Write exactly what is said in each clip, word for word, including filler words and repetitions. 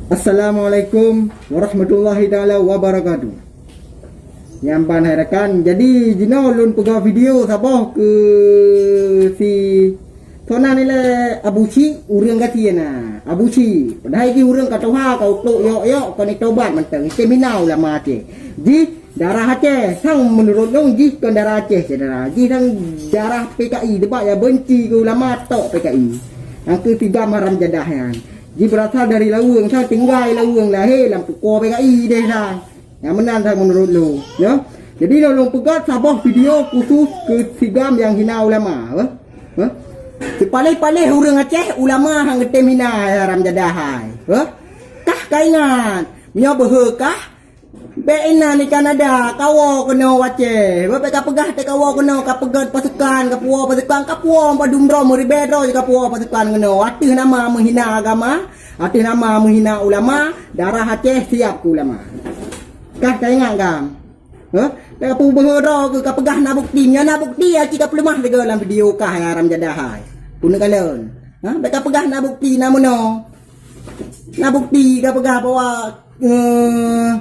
Assalamualaikum warahmatullahi taala wabarakatuh. Nyang ban hai rakan, jadi jinoe lôn peugah video saboh keu si sonan ilée Abu Syik, ureuëng gasien na. Abu Syik, padahai jih ureuëng ka tuha, ka utok yok-yok, ka ni tobat mantong. Item hina ulama Aceh. Jih darah Aceh, sang meunurot lôn jih kon darah Aceh, syedara. Jih sang darah P K I, sebab ya benci keu ulama tok P K I. Nyang keu si GAM haram jadah nyan. Jih berasal dari Laweueng, sang tinggai Laweueng, lahé lam pukoe P K I deh sang. Nyang meunan sang meunurot lôn, ya. Jadi lôn, lôn peugah saboh video khusus keu si GAM nyang hina ulama, eh? Eh? Sipaléh-paléh ureuëng Aceh ulama han geutem hina, hai haram jadah hai. Eh? Kah ka ingat, meunyoe beuhe kah, bék inan di Kanada, kawoe keunoe u Aceh. Bék ka peugah teuh kawoe keunoe, ka peugét pasukan, ka puwoe pasukan, ka puwoe padum droe meuribée droe ka puwoe pasukan keunoe. Ateueh nama meuhina agama, ateueh nama meuhina ulama, darah Aceh siap keu ulama. Kah ka ingat GAM? Hah? Ka peubeuhe droe keu ka peugah na bukti. Nyoe na bukti, aci ka peuleumah lagée lam video kah, hai haram jadah hai. Peue neukalon? Ha? Bék ka peugah na bukti na meunoe. Na bukti ka peugah bahwa, eh,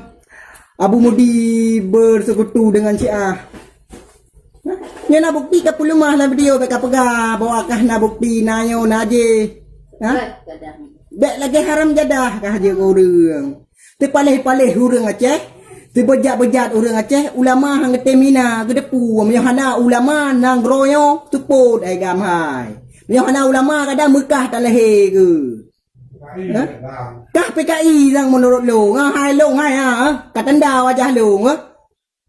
Abu Mudi bersekutu dengan Syiah. Hah? Nyoe na bukti ka peuleumah lam video, bék ka peugah bahwa kah na bukti, na nyoe, na jih. Hah? Bék lagée haram jadah kah jeuet keu ureuëng. Teupaléh-paléh ureuëng Aceh, teubeujat-beujat ureuëng Aceh, ulama han geutem hina, geudepu, meunyoe hana ulama nanggroe nyoe seupôt, hai GAM hai. Meunyoe hana ulama kadang Meukah talahé keu. Hah? Kah P K I nyang meunurot lôn, ha, hai lôn hai, ha, ha? Ka tanda wajah lôn, ha?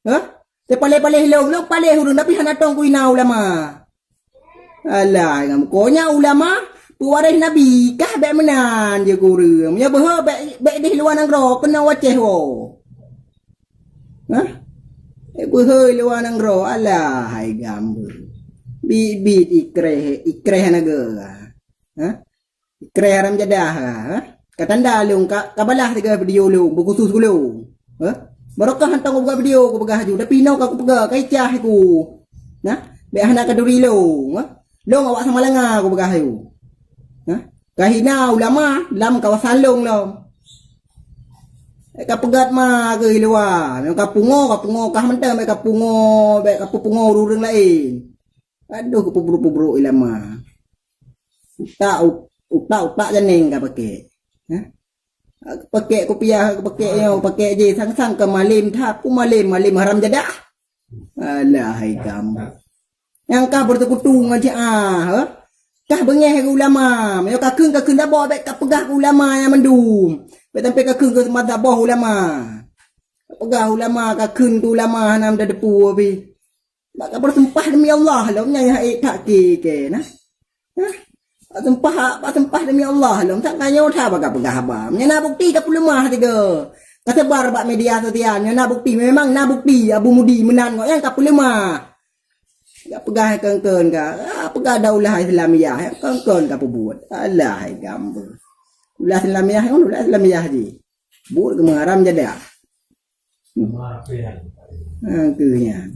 Hah? Teupaléh-paléh lôn, lôn paléh ureuëng, tapi hana tong kuina ulama. Alah, ngam konya ulama, pewaréh Nabi, kah bék meunan jeuet keu ureuëng. Meunyoe beuhe bék, bék ideh luwa nanggroe, keunoe u Aceh woe. Hah? Bék beuhe luwa nanggroe, alah, hai GAM. Bit-bit ikréh, ikréh hana geu. Hah? Kreh haram jadah, ha? Ka tanda lôn, ka, ka balaih tiga video lôn, beukhusus keu lôn. Ha? Barokah hantom kubuka video, kupeugah laju. Tapi inoe ka kupeugah, ka icah ku. Nah, bék hana ka duri lôn, ha? Lôn awak Samalanga kupeugah laju. Ha? Ka hina ulama lam kawasan lôn lom. Bék ka peugét ma keu i luwa. Nyang ka pungo, ka pungo kah mantong, bék ka pungo, bék ka peupungo ureuëng laén. Aduh, ka peubrok-peubrok ulama. Utak, ut-, utak, utak janeng ka pakai. Ha? Pakai kupiah, pakai nyoe, pakai jih, sang-sang ka malem that, ku malem, malem haram jadah. Alah, hai GAM. Nyang ka beusekutu ngon Syiah, ha? Kah beungéh keu ulama, meunyoe ka kheun, ka kheun saboh, bék ka peugah keu ulama nyang mandum. Bék sampai ka kheun keu mazhab boh ulama. Ka peugah ulama, ka kheun keu ulama, hana meudadepu pih. Bak ka beuseumpah demi Allah lom, nyan hai that keu, keu, nah. Nah. Bak seumpah, bak seumpah demi Allah lom, sang ka nyoe that bak ka peugah haba. Meunyoe na bukti ka peuleumah tiga. Ka sebar bak media sosial, nyoe na bukti, memang na bukti Abu Mudi meunan ngon nyang ka peuleumah. Ka peugah kön-kön ka, ah, peugah daulah Islamiah, kön-kön ka peubuet. Alah, hai GAM. Daulah Islamiah, daulah Islamiah jih. Buet keu meuharam jadah. Hmm. Ha, keu nyan.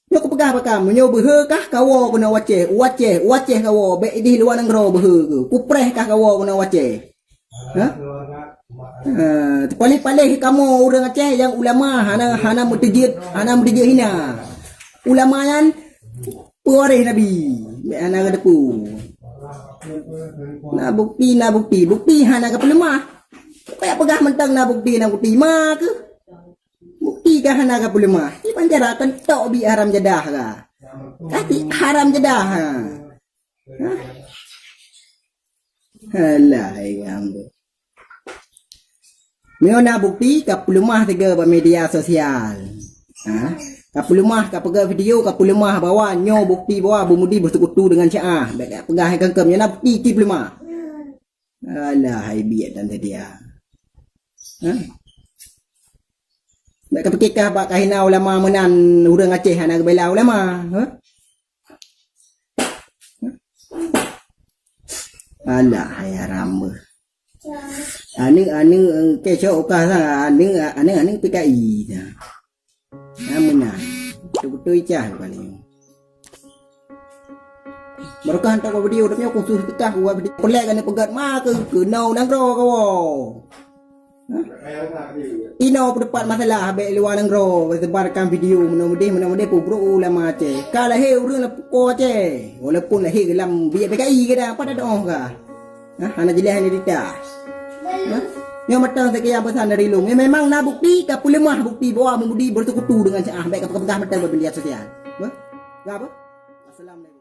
Nyoe kupeugah bak kamoe, meunyoe beuhe kah kawoe keunoe u Aceh, u Aceh, u Aceh kawoe, bék ideh luwa nanggroe beuhe keuh. Kupreh kah kawoe keunoe u Aceh. Ha? Ha, teupaléh-paléh kamoe ureuëng Aceh nyang ulama hana, hana meuteujeuet, hana meuteujeuet hina. Ulama nyan pewaréh Nabi, bék hana geuteupeu. Na bukti, na bukti, bukti hana geupeuleumah. Payah peugah mantong na bukti, na bukti, ma keuh. Bukti ka hana geupeuleumah. Di penjara keutok bi haram jadah ka. Kati haram jadah, ha. Hah? Alah, hai gam. Meunyoe na bukti, ka peuleumah tiga bak media sosial. Ha? Ka peuleumah, ka peugah video, ka peuleumah bahwa nyoe bukti bahwa Abu Mudi beusekutu dengan Syiah. Bék ka peugah hai kangkem, nyoe na bukti, ci peuleumah. Alah, hai biet dan sedia. Ha? Bék ka pikirkah bak kahina ulama meunan ureuëng Aceh hana geubela ulama. Ha? Alah, hai haram beuh. Aneuk-aneuk, eh, kecok kah sa, aneuk, aneuk-aneuk P K I sa. Nah, meunan. Betul-betul icah paling. Barokah hantom video, tapi aku khusus peugah buat video. Peulek keuneuk peugah ma keu keunoe nanggroe kawoe. Inoe peudepat masalah bèk luwa nanggroe, sebarkan video meunoe meudeh, meunoe meudeh, peubrôk ulama Aceh. Ka lahé ureueng lam pukoe Aceh, walaupun lahé lam biet P K I keudang, pat adoh ka. Hana jeulaih, hana identitas. Nyoe mantong sekian pesan dari lôn. Memang na bukti, ka peuleumah bukti bahwa Muhibbuddin bersekutu dengan Syiah. Bèk ka peugah mantong bak media sosial. Ka apa? Assalamualaikum.